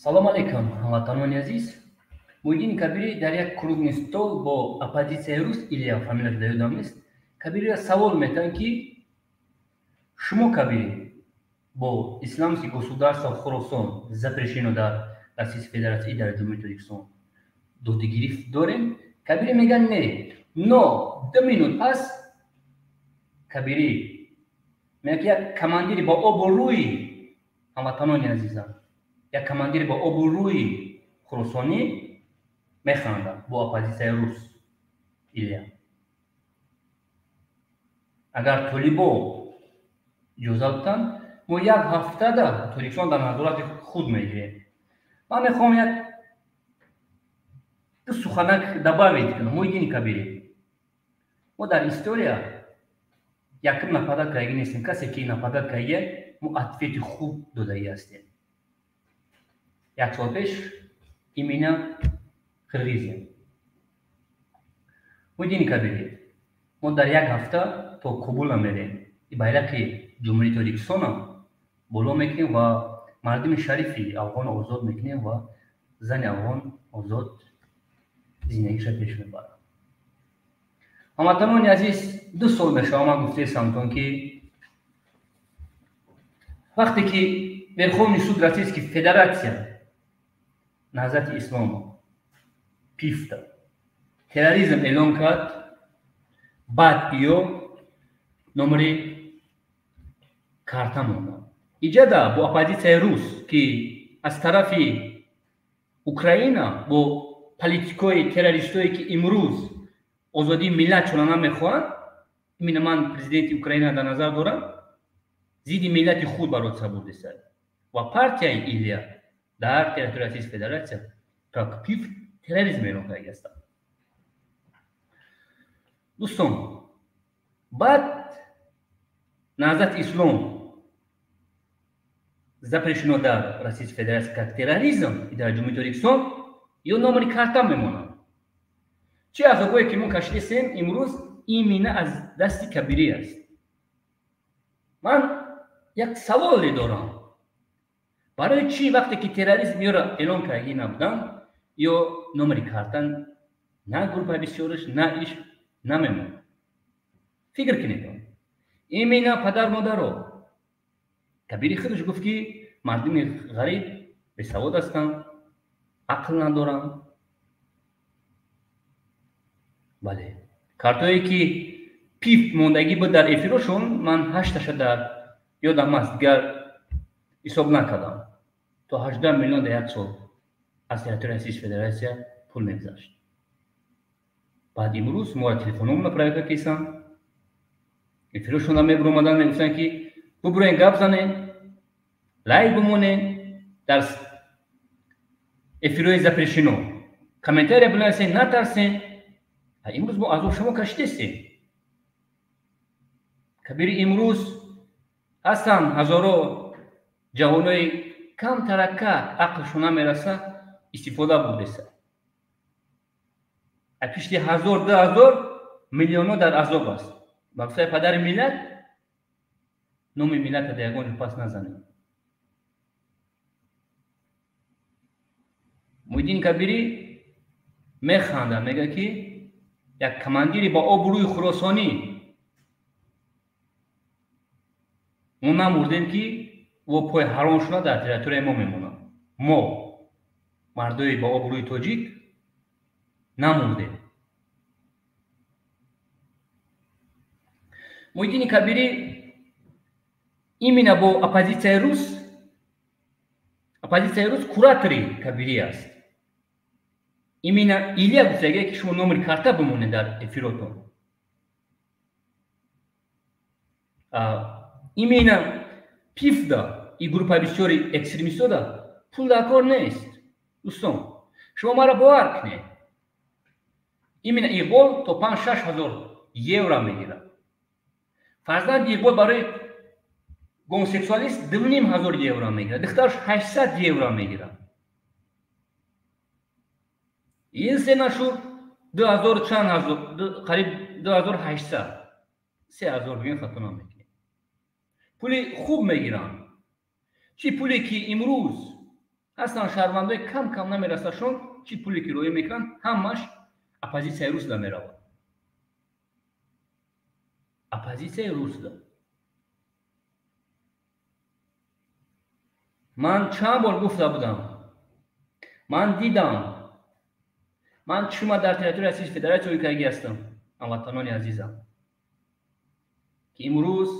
Салом алейкум, ҳамватанони азиз. Муҳиддини Кабирӣ дар як круглый стол бо оппозитсияи рус, Илья фамилияш дар ёдам нест, Кабириро савол метаҳанд, ки шумо, Кабирӣ, бо Исламский государство Хуросон, запрещено дар Российской Федерация и дар Ҷумҳурии Тоҷикистон, додигирифт дорем? Кабирӣ мегӯяд: не. Но 2 минут пас Кабирӣ мегӯяд, ки як командири бо обу рӯи, ҳамватанони азизам, як командири бо обу рӯи хуросонӣ механдад бо оппозитсияи рус Илья. Агар толибо иҷоза доданд, мо як ҳафтада Тоҷикистон дар назорати худ мегирем. Ман мехоҳам як ду суханак добавить кунам. Муҳиддини Кабирӣ, мо дар история якум нападать кардагӣ нестем. Касе ки нападать кардагия, мо ответи хуб додагӣ ҳастем. Як сол пеш именно Қирғизия. Муҳиддини Кабирӣ, мо дар як ҳафта то Кобула мерем, байрақи Ҷумҳурии Тоҷикистона боло мекунем ва мардуми шарифи афғон озод мекунем ва зани афғон озод зиндагиша пеш мебарад. Ҳамватанони азиз, 2 сол мешавад, ман гуфтаистамтон, ки вақте ки Верховный суд Российской Федерация Наҳзати Исломо, ПИФта терроризм эълон кард, баъд ё номери карта монданд. Иҷада бо оппозитсияи рус, ки аз тарафи Украина бо политикои террористое, ки имрӯз озодии миллатшона намехоҳанд, именно ман президенти Украина дар назар дорам, зидди миллати худ бороться бурдистад ва партияи Илья дар территорияи Российской Федерация как ПИФ терроризм эълон кардаги ҳастанд. Дӯстон, баъд Наҳзати Ислом запрещено дар Российской Федерация как терроризм и дар Ҷумҳурии Тоҷикистон ё номери карта мемонанд. Чӣ азобое ки мо кашидистем имрӯз, именно аз дасти Кабирӣ аст. Ман як саволе дорам: барои чӣ вақте ки терроризм ёро эълон кардагӣ набуданд, ё номери карта на группаи бисёриш, на иш намемонд? Фикр кунед, именно падар модаро. Кабири худаш гуфт, ки мардуми ғариб бесавод ҳастанд, ақл надоранд. Бале, картое ки ПИФ мондагӣ буд дар эфирошон, ман ҳашташа дар ёдам аст, дигар ҳисоб накардам, то 18 миллион дар як сол аз территорияи Российской Федерация пул мегузашт. Баъд имрӯз моро телефономона проверка кисанд, эфирошонда мебуромаданд, мегуфтанд, ки бубуроен, гап занен, лайк бимонен, дар эфирҳои запрещено комментария бинависен, натарсен. Имрӯз мо азоб шумо кашидестем, Кабири. Имрӯз ҳастанд ҳазоро ҷавонои камтарака, ақлшон намераса, истифода бурдеса. Пишти ҳазор, 2000 миллионҳо дар азоб аст. Ба гуфтаи падари миллат, номи миллата дар ягон ҷо пас назанем. Муҳиддин Кабирӣ механдад, мегӯяд, ки як командири ба обу рӯи хуросонӣ, мо намурдем, ки ӯ пои ҳаром шуда дар территорияи мо мемонад. Мо, мардои ба обрӯи тоҷик, намурдем. Муҳиддини Кабирӣ именно бо оппозитсияи рус, оппозитсияи рус куратори Кабирӣ аст. Именно Илья гуфтагие, ки шумо номери карта бимонед дар эфиротон. Именно ПИФда и группаи бисёри экстремистода пул дар кор нест. Дӯстон, шумо маро бовар кунед, именно Иқбол то 5-6 ҳазор евро мегирад. Фарзанди Иқбол барои гомосексуалист 2,5 ҳазор евро мегирад, духтараш 800 евро мегирад. Ин се нашур ду ҳазор чанд ҳазор, қариб 2800, 3000 бигем, хато намекунем, пули хуб мегиранд. Чӣ пуле, ки имрӯз Ҳастанд шаҳрвандои кам-кам намерасашон, чӣ пуле ки роя мекунанд, ҳамаш оппозитсияи русда меравад. Оппозитсияи русда. Ман чанд бор гуфта будам, ман дидам, ман чума дар территорияи Российской Федерация ӯйкагӣ ҳастам, ҳамватанони азизам, ки имрӯз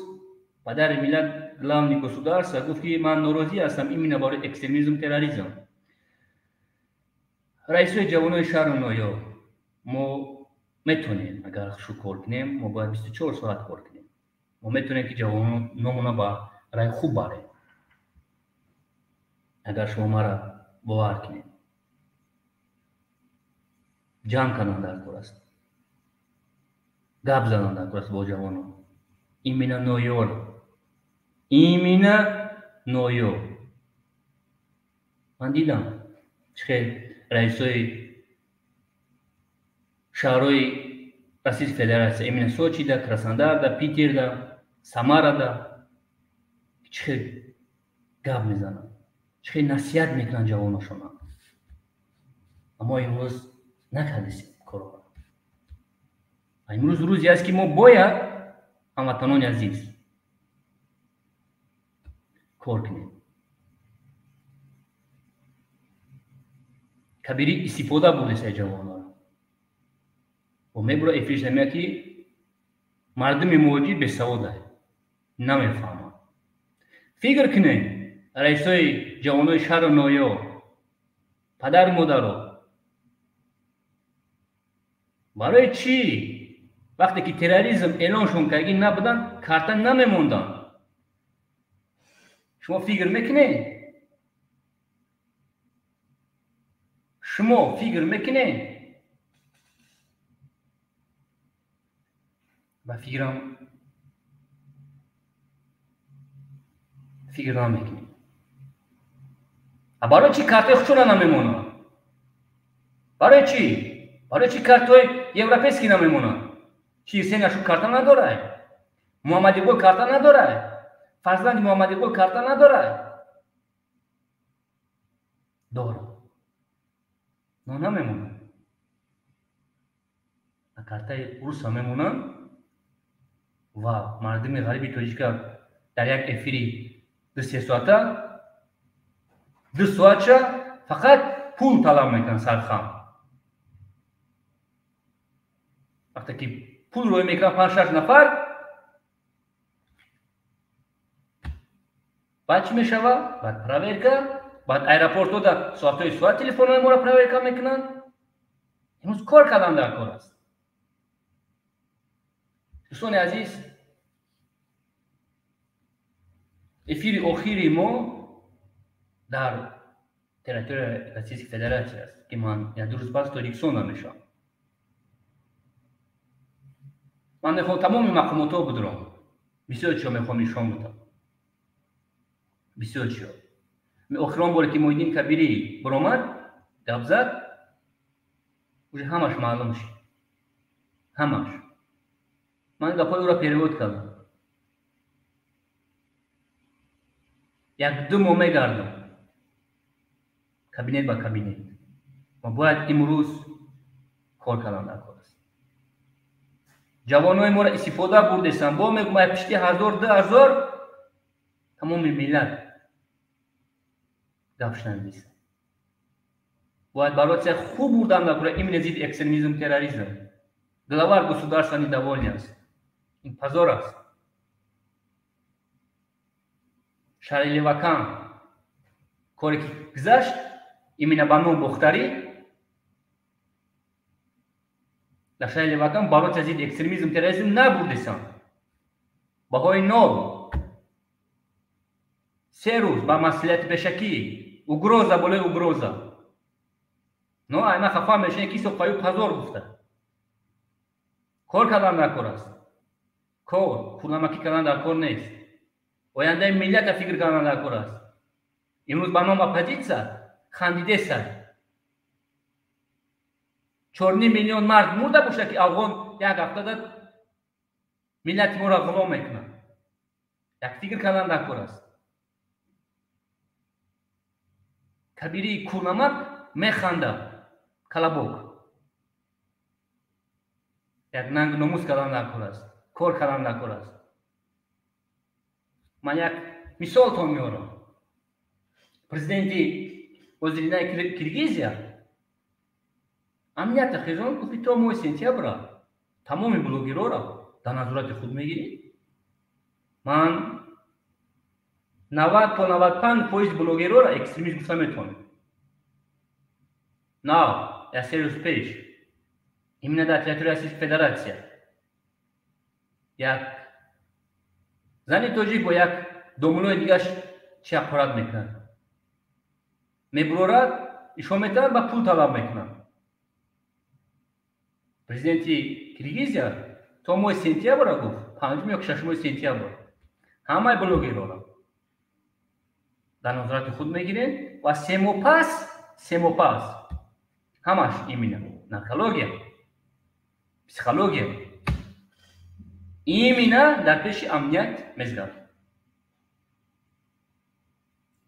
падари миллат главный государства гуфт, ки ман норозӣ ҳастам именно барои экстремизм, терроризм. Раисои ҷавонои шаҳру ноҳиё, мо метавонем, агар хушу кор кунем, мо бояд 24 соат кор кунем. Мо метавонем, ки ҷавонономона ба раи хуб барем, агар шумо мара бовар кунед. Ҷамъ кардан дар кор аст, гап задан дар кор аст бо ҷавонон. Именно ноҳиёро, именно ноҳиё. Ман дидам, чӣ хел раисои шаҳрҳои Российской Федерация, именно Сочида, Краснодарда, Питерда, Самарада, чӣ хел гап мезананд, чӣ хел насиҳат мекунанд ҷавоношона. Аммо имрӯз накардесем корро. Имрӯз рӯзе аст, ки мо бояд, ҳамватанони азиз, кор кунем. Кабирӣ истифода бурдеса ҷавонора. Ва мебура эфирш намеяд, ки мардуми муҳоҷир бесавода, намефаҳмад. Фикр кунед, раисои ҷавонои шаҳру ноҳиё, падару модаро, барои чӣ вақте ки терроризм эълоншон кардагӣ набуданд, карта намемонданд? Шумо фикр мекунед? Шумо фикр мекунед? Ба фикрам фикр намекунед. А барои чӣ картаи худшона намемонад? Барои чӣ? Барои чӣ картаҳои европейский намемонад? Чи Ҳусейн Ашур карта надорад? Муҳаммад Иқбол карта надорад? Фарзанди Муҳаммад Иқбол карта надорад? Дорад. Но намемонад. А картаи руса мемонанд ва мардуми ғариби тоҷика дар як эфири 2-3 соата, 2 соатша фақат пул талаб мекунанд сархам. Вақте ки пул рӯй мекунанд панҷ шаш нафар, баъд чӣ мешавад? Баъд проверка, баъд аэропортҳо дар соатҳои соат телефонҳои моро проверка мекунанд. Имрӯз кор кардан дар кор аст. Дӯстони азиз, эфири охири мо дар территорияи Российской Федерация аст, ки ман як 2 рӯз пас Тоҷикистон намешавам. Ман мехоҳам тамоми мақомотҳо будурам, бисёр чиҳо мехоҳам нишон будам, бисёр чиҳо. Охирон боре ки Муҳиддин Кабирӣ баромад, гап зад, уже ҳамаш маълум шид, ҳамаш. Ман гапҳои ӯро перевод кардам. 1-2 моҳ мегардам кабинет ба кабинет. Ма бояд имрӯз кор кардан дар кор аст. Ҷавонои моро истифода бурдесам, бо мегӯм, ай пишти ҳазор, 2000 тамоми миллат гап шунависа. Бояд бороться хуб бурдан дар кора именно зидди экстремизм, терроризм. Главарь государства недовольный аст. Ин позор аст. Шаҳри Левакан коре ки гузашт, именно ба ном Бохтарӣ, дар шаҳри Левакан бороться зидди экстремизм, терроризм набурдесам. Баҳои нол. 3 рӯз ба масъулияти пешакӣ, угроза болои угроза. Но айна хафа мешавед, ки соқаю позор гуфта. Кор кардан дар кор аст. Кор, пурнамакӣ кардан дар кор нест. Ояндаи миллата фикр кардан дар кор аст. Имрӯз ба ном оппозитсия хандидеса. 4,5 миллион мард мурда бошад, ки афғон як ҳафтада миллати моро ғулом мекунад. Як фикр кардан дар кор аст. Кабирии курнамак механда, колобок. Як нанг номус кардан дар кор аст, кор кардан дар кор аст. Ман як мисолтон меорам. Президенти ҳозиринаи Киргизия амнията хезон гуфт, то моҳи сентябра тамоми блогерора дар назорати худ мегирӣ. Ман 90 то 95% блогерора экстремист гуфта метавонам. На, як се рӯз пеш именно дар территорияи Российской Федерация як зани тоҷик бо як домулои дигаш чи ҳақорат мекунад, мебурорад, ишон метавонад ба пул талаб мекунад. Президенти Киргизия то моҳи сентябра гуфт, 5 ё 6 сентябр ҳамаи блогерора дар назорати худ мегирем ва 3 моҳ пас, 3 моҳ пас ҳамаш именно наркология, психология именно дар пеши амният мезгар.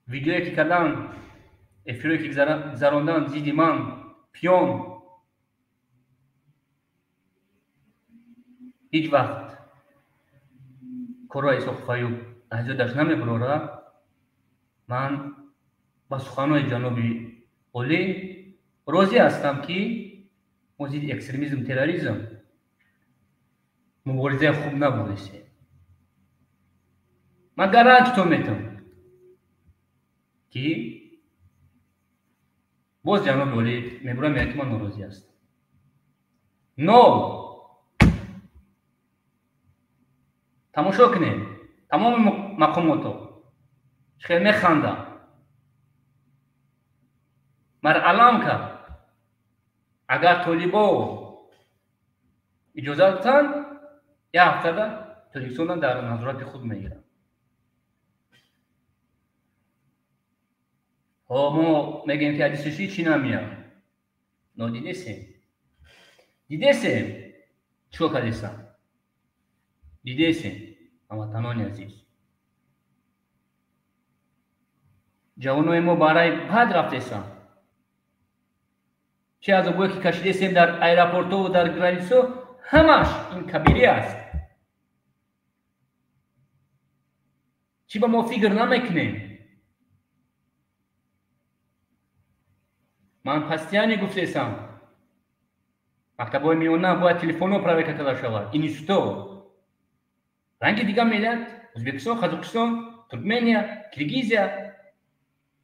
Видеое ки кардан, эфирое ки гузарондан зидди ман пиён, ҳеҷ вақт корҳои Исоқов Аюб аз ёдаш намебурорад. Ман ба суханҳои ҷаноби олӣ розӣ ҳастам, ки мо зидди экстремизм, терроризм муборизаи хуб набурдесем. Ман гарантитон метавам, ки боз ҷаноби олӣ мебурам, мегӯяд, ки ман норозӣ ҳастам. Но тамошо кунем, тамоми мақомотҳо чӣ хел механданд, мар алам кард. Агар толибо иҷозат диҳанд, як ҳафтада Тоҷикистонро дар назорати худ мегиранд. Ҳо, мо мегӯем, ки ҳадиси чӣ намеяд. Но дидесем, дидесем чӣ кор кардесам, дидесем, ҳамватанони азиз. Ҷавонои мо барои бад рафтесанд. Чӣ азобое ки кашидесем дар аэропортову дар границо, ҳамаш ин кабирӣ аст. Чӣ ба мо фикр намекунем? Ман постоянно гуфтесам, мактабҳои миёна бояд телефонҳо проверка карда шавад, институтҳо. Ранги дигар миллат Ӯзбекистон, Қазоқистон, Туркмения, Киргизия,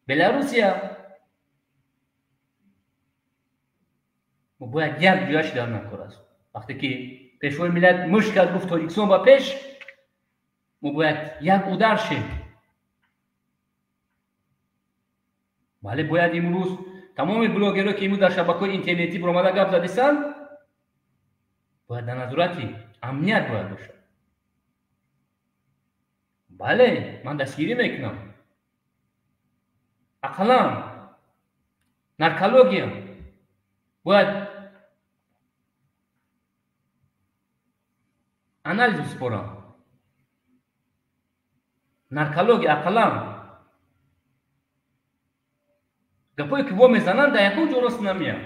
Беларусия. Мо бояд як ҷоя шидан накор аст. Вақте ки пешвои миллат мушт кард, гуфт Тоҷикистон ба пеш, мо бояд як удар шем. Бале, бояд имрӯз тамоми блогерҳо, ки имрӯз дар шабакаҳои интернетӣ баромада гап задисанд, бояд дар назорати амният бояд бошад. Бале, ман дастгирӣ мекунам. Ақаллан наркология бояд анализ бисупорам. Наркология ақаллан гапое ки во мезананд, дар ягон ҷо рост намеяд.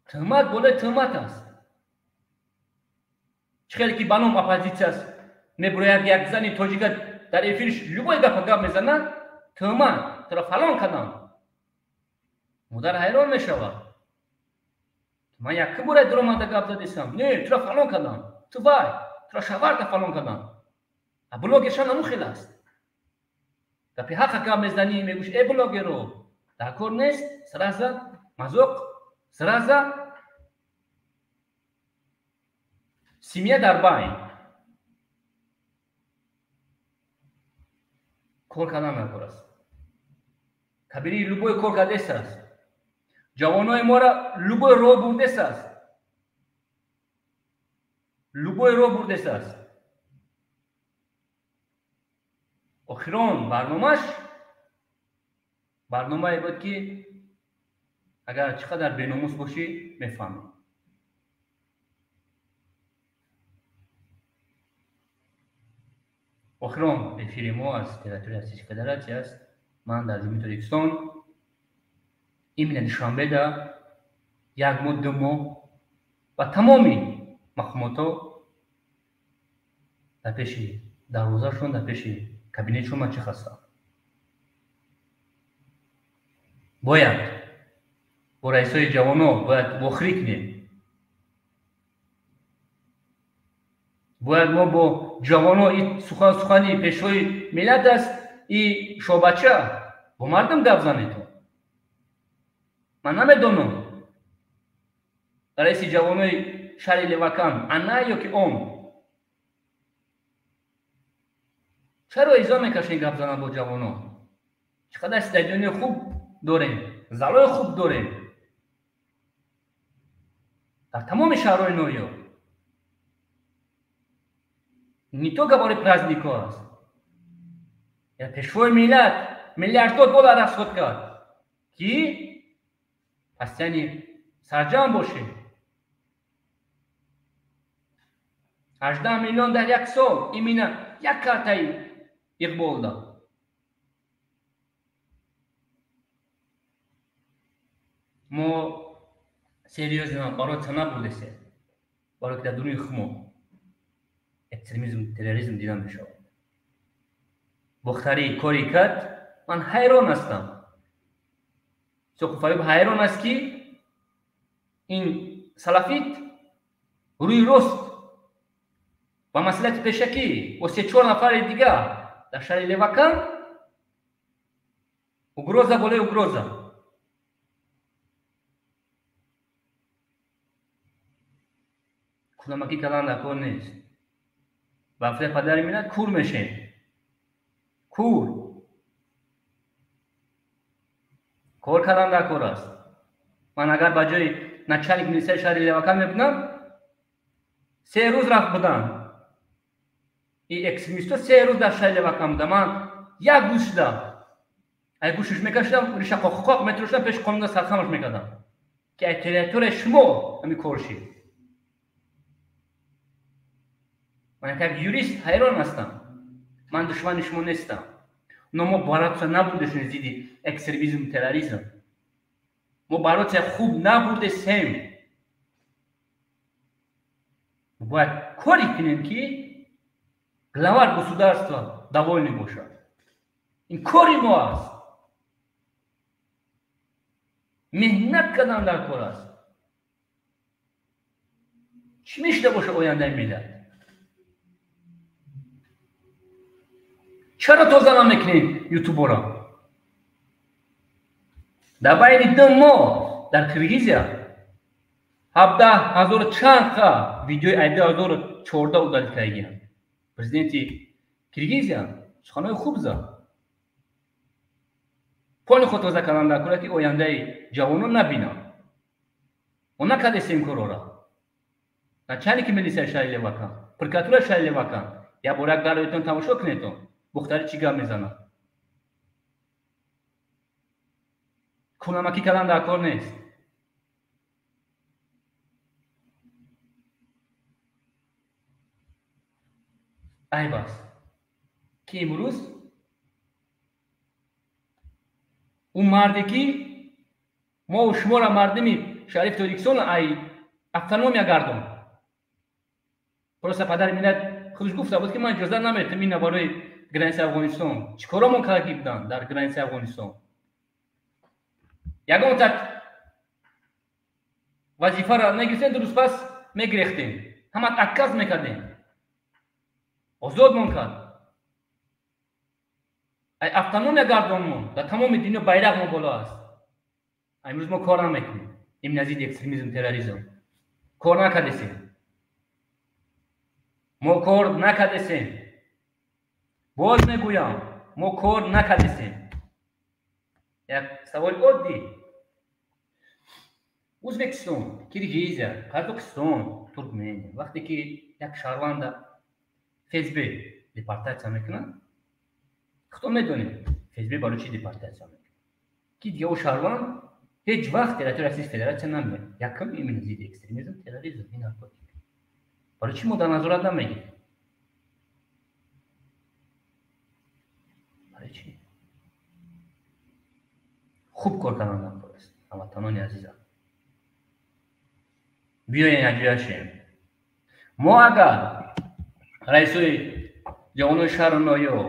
Тӯҳмат болои тӯҳмат аст. Чӣ хеле ки ба ном оппозитсия аст, мебурояд як зани тоҷика дар эфирш любой гапа гап мезанад, тӯҳмат, туро фалон кардам. Модар ҳайрон мешавад. Ман якум бора дуромада гап задесам, не, туро фалон кардам, ту вай, туро шаварта фалон кардам. А блогершам наму хел аст. Гапи ҳақа гап мезанӣ, мегӯш, э блогеро, дар кор нест, сраза мазоқ, сраза семья дар байн. Кор кардан накор аст. Кабири любой кор кардест аст. Ҷавонои моро любой роҳ бурдест аст. Любой роҳ бурдест аст. Охирон барномаш барномае буд, ки агар чӣ қадар беномус бошӣ, мефаҳмӣ. Охирон эфири мо аз территорияи Российской Федерация аст. Ман дар Ҷумҳурии Тоҷикистон именно Душанбеда як моҳ, 2 моҳ ва тамоми мақомотҳо дар пеши дарвозашон, дар пеши кабинетшон ман чӣ хастам. Бояд бо раисои ҷавоно бояд вохӯрӣ кунем. Бояд мо бо ҷавоно и сухан сухани пешвои миллат аст, и шобача бо мардум гап занед. Ман намедонам раиси ҷавонои шаҳри Левакан ана ё ки он. Чаро изо мекашем гап занад бо ҷавоно? Чӣ қадар стадиони хуб дорем, залои хуб дорем дар тамоми шаҳрҳои ноҳиё. Не только барои праздникҳо аст. Я пешвои миллат миллиардҳо доллар расход кард, ки пастяни сарҷамъ бошем. 18 миллион дар як сол именно як картаи иқболда. Мо серьёзно бороться набудесе, барои ки дар дуруни хумо экстремизм, терроризм дида мешавад. Бохтарӣ кори кард, ман ҳайрон ҳастам. Соқуфаюб ҳайрон аст, ки ин салафит рӯи рост ба масъалати пешакӣ бо 3-4 нафари дигар дар шаҳри Левакан угроза болои угроза. Кунамакӣ кардан дар кор нест. Ба афтаи падари миллат кур мешем. Кур. Кор кардан дар кор аст. Ман агар ба ҷои начальник милисияи шаҳри Левакан мебудам, 3 рӯз рафт будам. И экстремистҳо 3 рӯз дар шаҳри Левакан будам. Ман як гӯш шудам. Ай гӯшаш мекашидам, риша қоқ-қоқ метирошидам, пеши қонунда сархамаш мекардам. Ки ай территорияи шумо ҳамин кор шид. Ман як юрист ҳайрон ҳастам. Ман душмани шумо нестам. Но мо бороться набурдесем зидди экстремизм, терроризм. Мо бороться хуб набурдесем. Бояд коре кунем, ки главар государства довольный бошад. Ин кори мо аст. Меҳнат кардан дар кор аст. Чӣ мешуда бошад ояндаи миллат? Чаро тоза намекунед ютубора? Дар байни 2 моҳ дар Қирғизия 17 000 чанд қа видеои ай 2014 удалить кардагианд. Президенти Киргизия суханҳои хуб зад. Пони худ тоза кардан дар кора, ки ояндаи ҷавонон набинанд. Мо накардесем корора. Начальники милисияи шаҳри Левакан, прокуратураи шаҳри Левакан, як бор як дароитон тамошо кунедон, Бухтарӣ чӣ гап мезанад. Кунамакӣ кардан дар кор нест. Айб аст, ки имрӯз ӯ марде, ки мо шуморо мардуми шарифи Тоҷикистон ай автономия гардон. Просто падари миллат худаш гуфта буд, ки ман иҷоза наметам ина барои границаи Афғонистон. Чӣ коромон карда буданд дар границаи Афғонистон? Ягон так вазифаро нагирифтем, 2 рӯз пас мегирехтем. Ҳама отказ мекардем. Озодмон кард. Ай автономия гардонмон. Дар тамоми дунё байрақ мо боло аст. Имрӯз мо кор намекунем. Именно зидди экстремизм, терроризм. Кор накардесем. Мо кор накардесем. Боз мегӯям, мо кор накардесем. Як саволи оддӣ. Ӯзбекистон, Киргизия, Қазоқистон, Туркмения вақте ки як шаҳрванда ФСБ депортатсия мекунад, худо медонед ФСБ барои чӣ депортатсия мекунад, ки дига ӯ шаҳрванд ҳеҷ вақт территорияи Российской Федерация намеяд. Якум именно зидди экстремизм, терроризм и наркотик. Барои чӣ мо дар назорат намегирем? Барои чӣ? Хуб кор кардан дар кор аст, ҳамватанони азизам. Биёем якҷоя шем. Мо агар раисои ҷавонони шаҳру ноҳияҳо,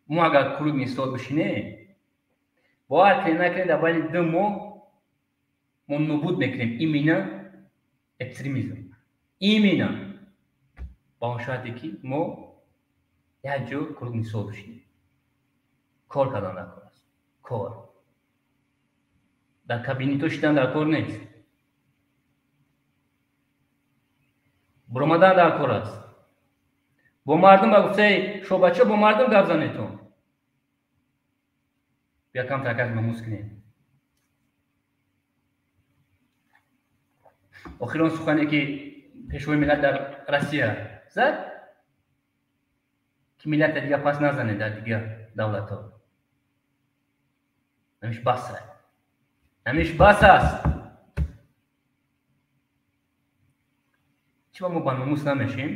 мо агар круглый стол бишинем, бовар кунед накунед, дар байни 2 моҳ мо нобуд мекунем именно экстремизм. Именно ба он шарте ки мо як ҷо круглый стол бишинем. Кор кардан дар кор аст. Кор. Дар кабинетҳо шидан дар кор нест. Буромадан дар кор аст. Бо мардум ба гуфтаи шобача бо мардум гап занетон. Бия камтар как номус кунем. Охирон сухане ки пешвои миллат дар Россия зад, ки миллата дигар пас назанед дар дигар давлатҳо. Намиш бас аст. Намиш бас аст. Чӣ ба мо ба номус намешем?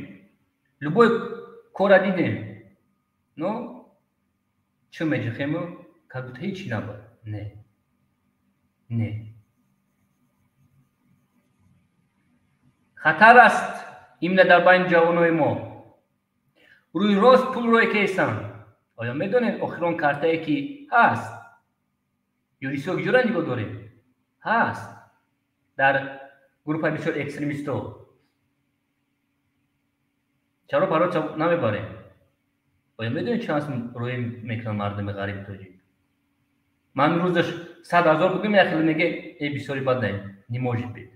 Любой кора дидем, но чӣ меҷихему, как будто ҳеҷ чӣ набуд. Не. Не. Хатар аст именно дар байни ҷавонои мо. Рӯи рост пул рӯй кесанд. Оё медонед охирон картае ки ҳаст? Юрисиҳо куҷоро нигоҳ дорем? Ҳаст. Дар группаи бисёр экстремистҳо. Чаро барои намебарем? Оё медонед чанд сум рӯй мекунанд мардуми ғариби тоҷик? Ман рӯзаш 100 000 будем, як хел меге, э бисёри бад не может быть.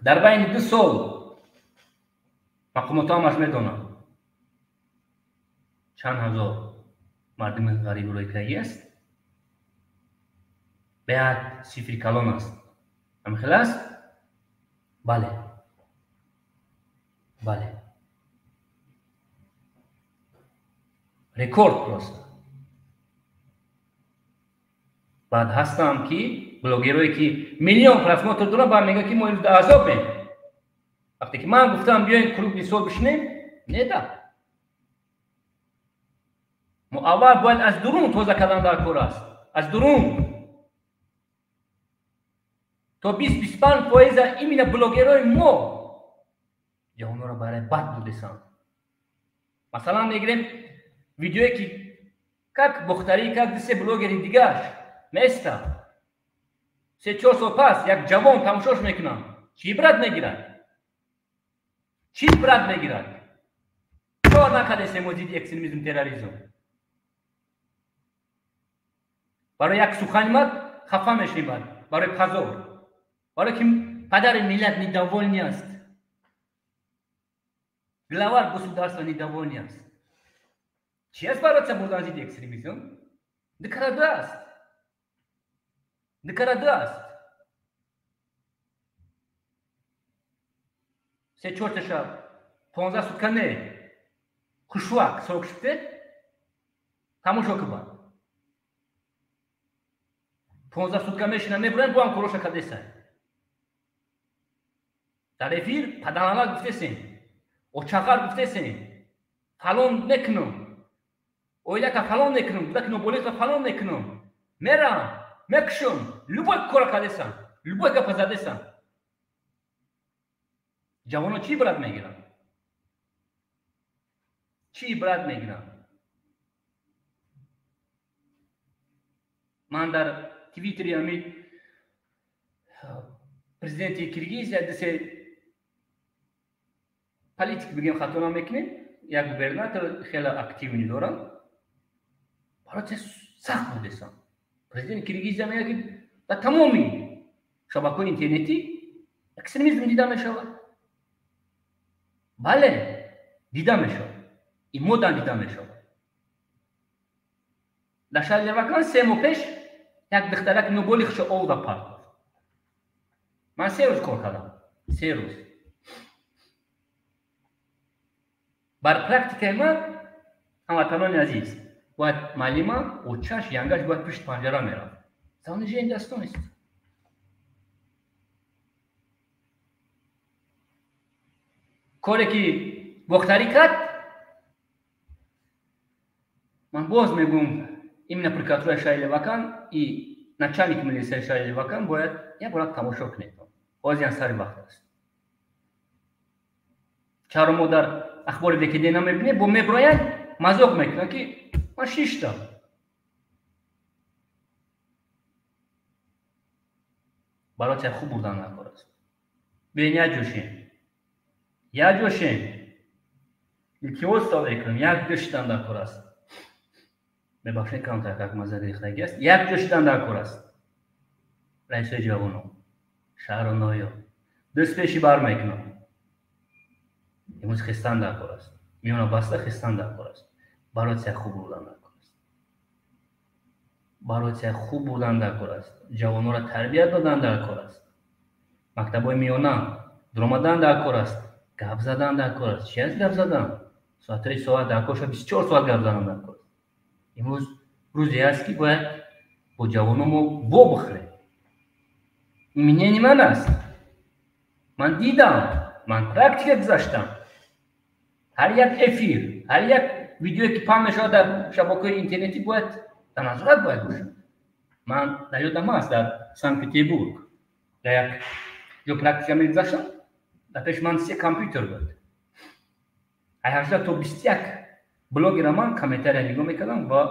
Дар байни 2 сол мақомотҳо ҳамаш медонанд чанд ҳазор мардуми ғариби рӯйкагӣ аст. Беҳад сифри калон аст. Ҳамин хел аст? Бале. Бале. Рекорд просто. Баъд ҳастам ки блогерое ки миллион просмотр доранд, баъд мегӯянд ки мо имрӯз дар азобем. Вақте ки ман гуфтам биёем круглый стол бишинем, не да. Мо аввал бояд аз дурун тоза кардан дар кор аст. Аз дурун. То 20-25% именно блогерои мо ҷавононро барои бад будесанд. Масалан мегирем видеое ки как Бохтарӣ, как 2-3 блогери дигарш места. 3-4 сол пас як ҷавон тамошош мекунад. Чӣ ибрат мегирад? Чӣ ибрат мегирад? Кор накардесем мо зидди экстремизм, терроризм. Барои як сухани мад хафа мешавем баъд, барои позор. Барои ки падари миллат недовольный аст. Главар государства недовольный аст. Чӣ аст бороться бурдан зидди экстремизм? Дикараду аст. Дикараду аст. 3-4 шаб 15 сутка не. Хушвак срок шуд тамошо кубад. 15 сутка мешина мебурем, бо ҳам короша кардеса. Дар эфир паданалак гуфтесем, очағар гуфтесем, фалон мекунам, оилака фалон мекунам, кӯдаки ноболиғро фалон мекунам, мерам, мекушам, любой кора кардесам, любой гапа задесам. Ҷавонон чӣ ибрат мегиранд? Чӣ ибрат мегиранд? Ман дар твиттери ҳамин президенти Киргизия 2-3 политик бигем хато намекунем, як губернатор хеле активни доранд, барои сахт будесам. Президенти Киргизия мегӯяд ки дар тамоми шабакаҳои интернетӣ экстремизм дида мешавад. Бале, дида мешавад. Ин модан дида мешавад. Дар шаҳри Левакан 3 моҳ пеш як духтарак ноболиғшо овда партофт. Ман 3 рӯз кор кардам. 3 рӯз. Бар практикаи ман, ҳамватанони азиз, бояд муаллима очаш янгаш бояд пушти панҷара мерафт. Занижение достоинства. Коре ки Бохтарӣ кард, Ман боз мегӯм, именно прокуратураи шаҳри Левакан и начальник милисияи шаҳри Левакан бояд як бора тамошо кунед. Ҳозир сари вақт аст. Чаро мо дар ахбори ВКД намебинем, бо меброянд, мазоқ мекунанд, ки ман шиштам. Барои хуб бурдан накор аст. Биёен як ҷо шем. Як ҷо шем. Илтимос мекунам, як ҷо шидан дар кор аст. Мебахшед, камтар как маза гирифтагӣ аст. Як ҷо шидан дар кор аст. Раисои ҷавонон, шаҳру ноҳиё даст пеши бар мекунам. Имрӯз хестан дар кор аст. Миёна баста хестан дар кор аст. Барои хуб бурдан дар кор аст. Барои хуб бурдан дар кор аст. Ҷавононро тарбият додан дар кор аст. Мактабҳои миёна дуромадан дар кор аст. Гап задан дар кор аст. Чи аст гап задан? Соатҳои соат дар кор шуд, 24 соат гап задан дар кор аст. Имрӯз рӯзе аст, ки бояд бо ҷавонон мо вобихӯрем. Мнение ман аст. Ман дидам, ман практика гузаштам. Ҳар як эфир, ҳар як видеое, ки паҳн мешавад дар шабакаҳои интернетӣ, бояд дар назорат бояд бошад. Ман дар ёдам аст, дар Санкт-Петербург дар як ҷо практика мегузаштам, дар пеши ман се компютер буд. Ай 18 то 21 блогера ман комментария нигоҳ мекардам ва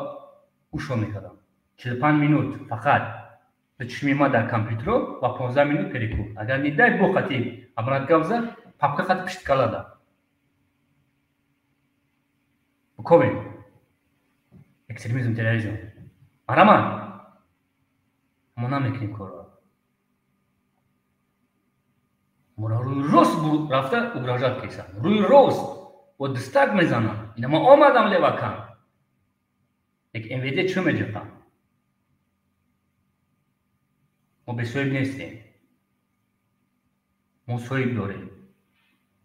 гӯшо мекардам. 45 минут фақат ба чишми ман дар компютеро ва 15 минут перекур. Агар не дай бог хати абрат гап зад, папка хати пишти калада. Букобем. Экстремизм, терроризм. Мараман. Мо намекунем корро. Моро рӯи рост рафта угрожать кесам. Рӯи рост бо дастак мезанам. Ина ман омадам Левакан. Як МВД чӣ меҷиқам? Мо бесоҳиб нестем. Мо соҳиб дорем.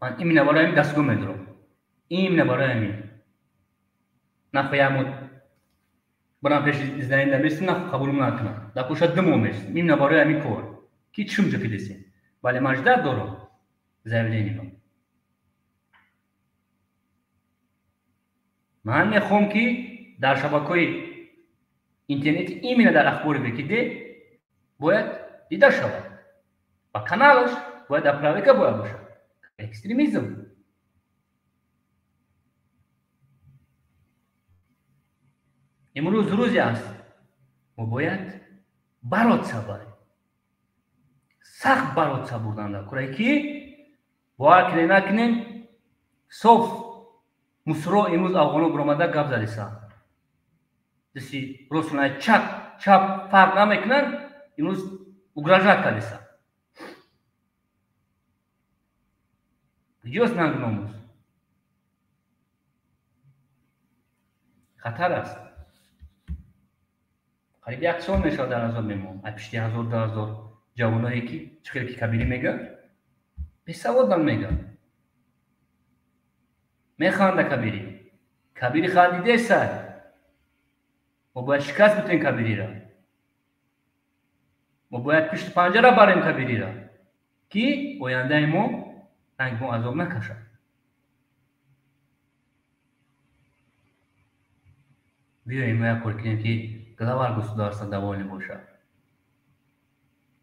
Ман именно барои ҳамин дастгоҳ медорам. Именно барои ҳамин. Нахоҳ мо барам пеши зданида местем, нахоҳ қабул накунам. Дар кӯша ду моҳ местем. Именно барои ҳамин кор. Ки чим ҷиқидесем? Бале, ман ждать дорам заявлениеро. Ман мехоҳам, ки дар шабакаҳои интернетӣ, именно дар ахбори ВКД бояд дида шавад ва каналаш бояд дар проверка бояд бошад. Экстремизм. Имрӯз рӯзе аст, мо бояд бароца барем. Сахт бароца бурдан дар кора, ки бовар кунем накунем, соф мусро имрӯз афғоно биромада гап задисанд. Дасти росту чап чап фарқ намекунанд, имрӯз угрожать кардисанд. Куҷост нанг номус? Хатар аст. Қариб як сол мешавад дар азоб мемон. Аз пишти ҳазор ду ҳазор ҷавоное, ки чӣ хеле ки Кабирӣ мегӯяд, бесаводам мегӯяд. Механда Кабирӣ. Кабирӣ хандидесай. Мо бояд шикаст битем Кабириро. Мо бояд пишти панҷара барем Кабириро, ки ояндаи мо ранг мо азоб накашад. Биёем мо як кор кунем, ки глава государства довольный бошад.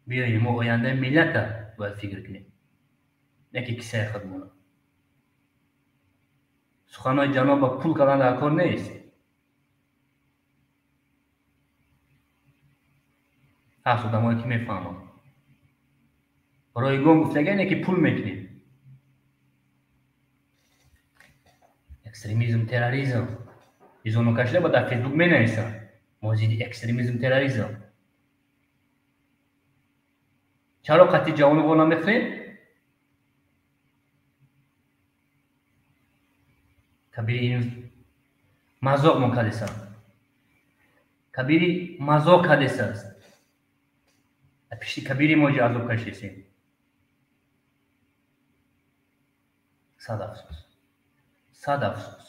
Биёем мо ояндаи миллата бояд фикр кунем, не ки кисаи худмона. Суханҳои ҷаноб ба пул кардан дар кор нест. Ҳаст одамое, ки мефаҳманд. Ройгон гуфтагине, ки пул мекунем. Экстремизм, терроризм. Изоно кашида ба дар Фейсбук менависанд. Мо зидди экстремизм, терроризм. Чаро қатъи ҷавоно во намехӯрем? Кабири мазоқ мо кардесанд. Кабири мазоқ кардесааст. Пишти Кабири мо азоб кашидесем. Сад афсӯс. Сад афсӯс.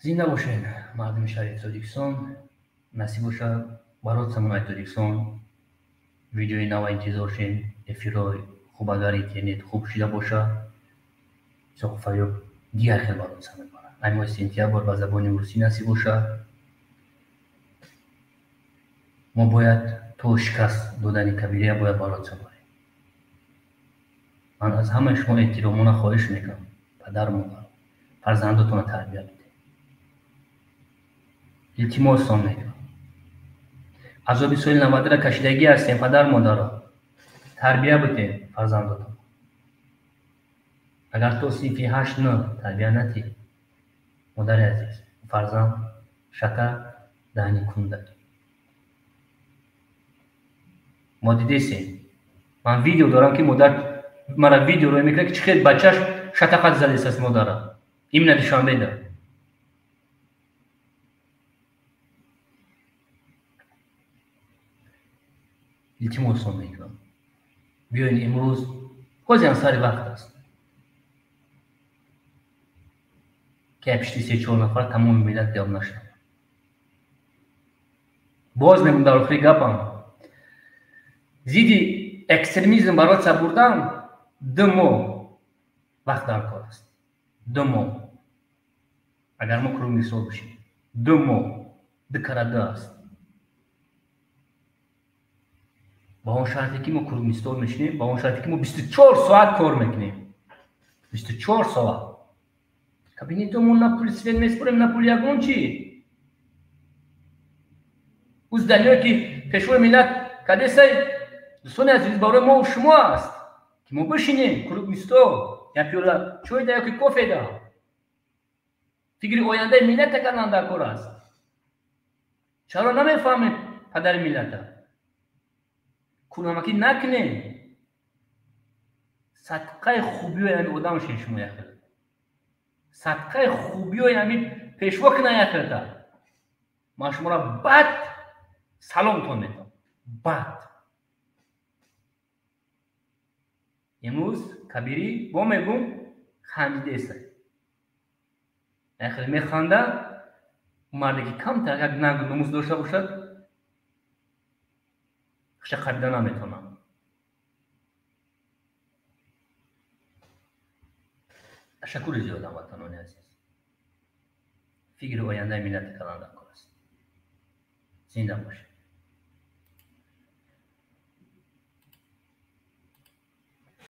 Зинда бошед, мардуми шаҳри Тоҷикистон. Насиб бошад баротсамон ай Тоҷикистон. Видеои нава интизор шем. Эфирҳои хуб, агар интернет хуб шида бошад. Исоқу Фарёб Дигар хел бороться мебарад. Ай моҳи сентябр ба забони русӣ насиб бошад. Мо бояд то шикаст додани Кабирия бояд бороться барем. Ман аз ҳамаи шумо эҳтиромона хоҳиш мекунам, падару модар, фарзандотонро тарбия бидед. Илтимостон мекунам. Азоби соли 90-ра кашидагӣ ҳастем, падару модаро. Тарбия бидем фарзандотон. Агар то синфи 8-9 тарбия натӣ, модари азиз, фарзанд шата даҳни кунда. Мо дидесем. Ман видео дорам, ки модар мара видео рӯй мекунад, ки чӣ хел бачаш шатақат задесаст модара. Именно Душанбеда. Илтимосон мекунам. Биёед имрӯз, ҳозирам сари вақт аст. Ки пишти 3-4 нафар тамоми миллат гап нашавад. Боз мегӯм дар охири гапам. Зидди экстремизм бороться бурдан 2 моҳ вақт дар кор аст. 2 моҳ. Агар мо круглый стол бишем, 2 моҳ, 2 кара 2 аст. Ба он шарте ки мо круглый стол мешинем, ба он шарте ки мо 24 соат кор мекунем. 24 соат. Кабинетомон на пули свет меспорем, на пули ягон чи. Ӯ зданиое ки пешвои миллат кадесай, дӯстони азиз, барои мо шумо аст, ки мо бишинем круглый стол, як пиёла чой да ёки кофе да. Фикри ояндаи миллата кардан дар кор аст. Чаро намефаҳмем падари миллата? Кунамакӣ накунем. Садқаи хубиҳои ҳамин одам шед шумо яхел. Садқаи хубиҳои ҳамин пешво кунан яхелта. Ман шуморо бад саломтон метавам. Бад. Имрӯз Кабирӣ бо мегӯм хандидеса. Яхел механда, марде ки камтар як нангу номус дошта бошад, хуша қабида наметавонам. Ташаккури зиёд, ҳамватанони азиз. Фикри ояндаи миллати калон дар кор аст. Зинда бошед.